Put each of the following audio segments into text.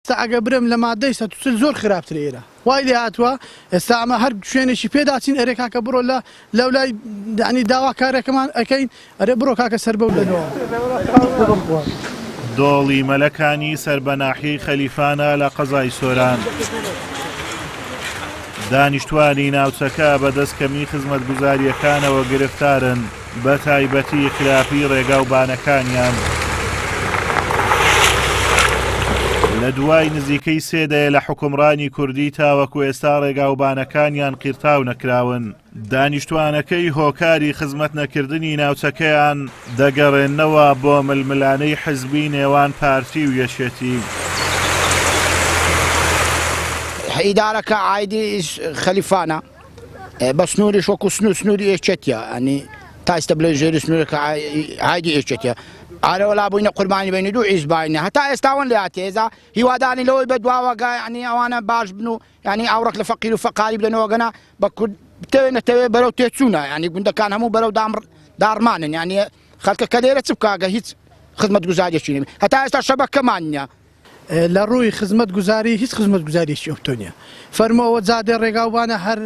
ئێستا ئەگەر برێم لە مادەی 140 زۆر خراپترە ئێرە وای لێ هاتووە ئێستا ئەمە هەر شوێنێکی پێداچین ئەرێ کاکە بڕۆ لە لەولای یعنی داواکارەکەمان ئەکەین ئەرێ بڕۆ کاکە سەر بەو لای. دۆڵی مەلەکانی سەر بە ناحیەی خەلیفانە لە قەزای سۆران. دانیشتوانی ناوچەکە بەدەست کەمی خزمەتگوزارییەکانەوە گرفتارن، بە تایبەتی خراپی ڕێگا و بانەکانیان. لە دوای نزیکەی سێ دەیە لە حوکمڕانی کوردی تاوەکو ئێستا ڕێگاوبانەکانیان قیرتاو نەکراون. دانیشتوانەکەی هۆکاری خزمەت نەکردنی ناوچەکەیان دەگەڕێننەوە بۆ ململانێی حزبی نێوان پارتی و یەکێتی. ئیدارەکە عایدی خەلیفانە بە سنووریش وەکو سنوور سنووری یەکێتیە ئەنی تا ئێستا بڵێ ژێری سنوورەکە عایدی یەکێتیە ئارەوەلا بووینە قوربانی بینی دوو عیزباینە هەتا ئێستاوەن لە هاتێزا هیوادانی لەوەی بە دواوەگا ینی ئەوانە باش بن و یانی ئاوڕەک لە فەقیر و فەقاری بدەنەوە گەنا بە کورد بتەوێ نەتەوێ بەرەو تێچوونە ینی گوندەکان هەموو بەرەو داڕمانن ینی خەڵکە کە لێرە چ بکاگە هیچ خزمەت گوزاریەکی نەبێ هەتا ئێستا شەبەکەمان نییە. لە ڕووی خزمەت گوزاری هیچ خزمەت گوزاریەکی ئەوتۆ نیە فەرموو ئەوە جادەی ڕێگاوبانە هەر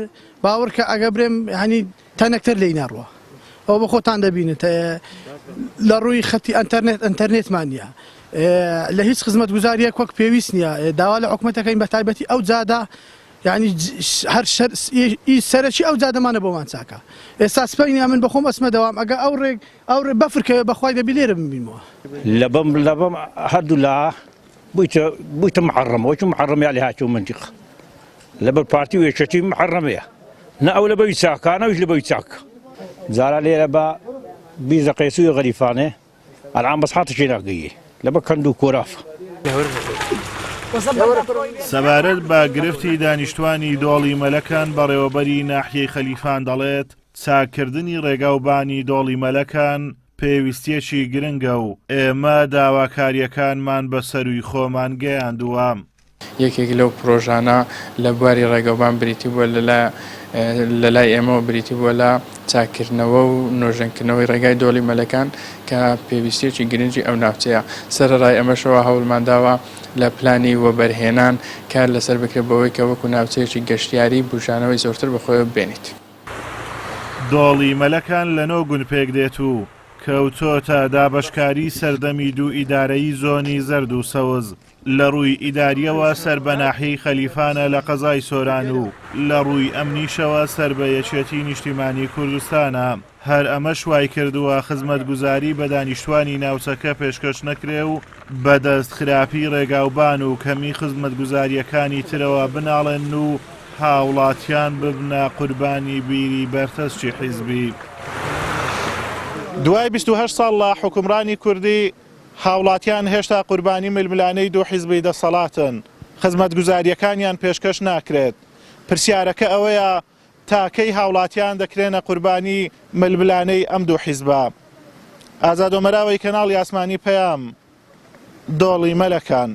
باوەڕکە ئەگە برێم هەنی تەنەکتر لێی ناڕوا ئەوە بە خۆتان دەبینن لە ڕووی خەتی ئەتەرنێت ئەتەرنێتمان نییە لە هیچ خزمەت گوزاریەک وەک پێویست نییە داوا لە حکومەتەکەین بە تایبەتی ئەو جادە یعنی هەر سەرەکی ئەو جادەمانە بۆمان چاکە ئێستا سپەینیا من بەخۆم ئەسمە دەوام ئەگە ئەو ڕێک ئەو ڕێ بەفر کەوێ بەخوای دەبی لێرە بمبینمەوە. لەبەم لەبەم هەردوو لا بوویتە بوویتە محەڕەم وەچ محەڕەم یا لە هاتوو منتیق لەبەر پارتی و یەکێتی محەڕەمەیە نە ئەو لە بەوی چاکە نەویش لە بەوی چاک جارا لێرە بە بیزە قەیسوی غەریفانێ ئەلعام بەس حاتشی ناگەیی لەبەر کەند و کۆراف. سەبارەت بە گرفتی دانیشتوانی دۆڵی مەلەکان بەڕێوەبەری ناحیەی خەلیفان دەڵێت، چاککردنی ڕێگاوبانی دۆڵی مەلەکان پێویستییەکی گرنگە و ئێمە داواکارییەکانمان بە سەرووی خۆمان گەیاندووە. یەکێک لەو پرۆژانە لە بواری ڕێگەوبان بریتی بووە لە لە لای ئێمەوە بریتی بووە لە چاککردنەوە و نۆژەنکردنەوەی ڕێگای دۆڵی مەلەکان کە پێویستیەکی گرنگی ئەو ناوچەیە. سەرەڕای ئەمەشەوە هەوڵمانداوە لە پلانی وەبەرهێنان کار لەسەر بکرێت بەوەی کە وەکو ناوچەیەکی گەشتیاری بوژانەوەی زۆرتر بەخۆیەوە ببێنیت. دۆڵی مەلەکان لە نۆ گوند پێکدێت و کەوتۆتە دابەشکاری سەردەمی دوو ئیدارەیی زۆنی زەرد و سەوز، لە ڕووی ئیدارییەوە سەر بە ناحیەی خەلیفانە لە قەزای سۆران و لە ڕووی ئەمنیشەوە سەر بە یەکێتی نیشتیمانی کوردستانە، هەر ئەمەش وایکردووە خزمەتگوزاری بە دانیشتوانی ناوچەکە پێشکەش نەکرێ و بەدەست خراپی ڕێگاوبان و کەمی خزمەتگوزارییەکانی ترەوە بناڵێنن و هاوڵاتیان ببنە قوربانی بیری بەرتەسکی حیزبی. دوای 28 ساڵ لە حوکمڕانی کوردی، هاوڵاتیان هێشتا قوربانی ململانێی دوو حیزبی دەسەڵاتن، خزمەتگوزارییەکانیان پێشکەش ناکرێت. پرسیارەکە ئەوەیە تا کەی هاوڵاتیان دەکرێنە قوربانی ململانێی ئەم دوو حیزبە؟ ئازاد ئۆمەراوەی کەناڵی ئاسمانی پەیام، دۆڵی مەلەکان.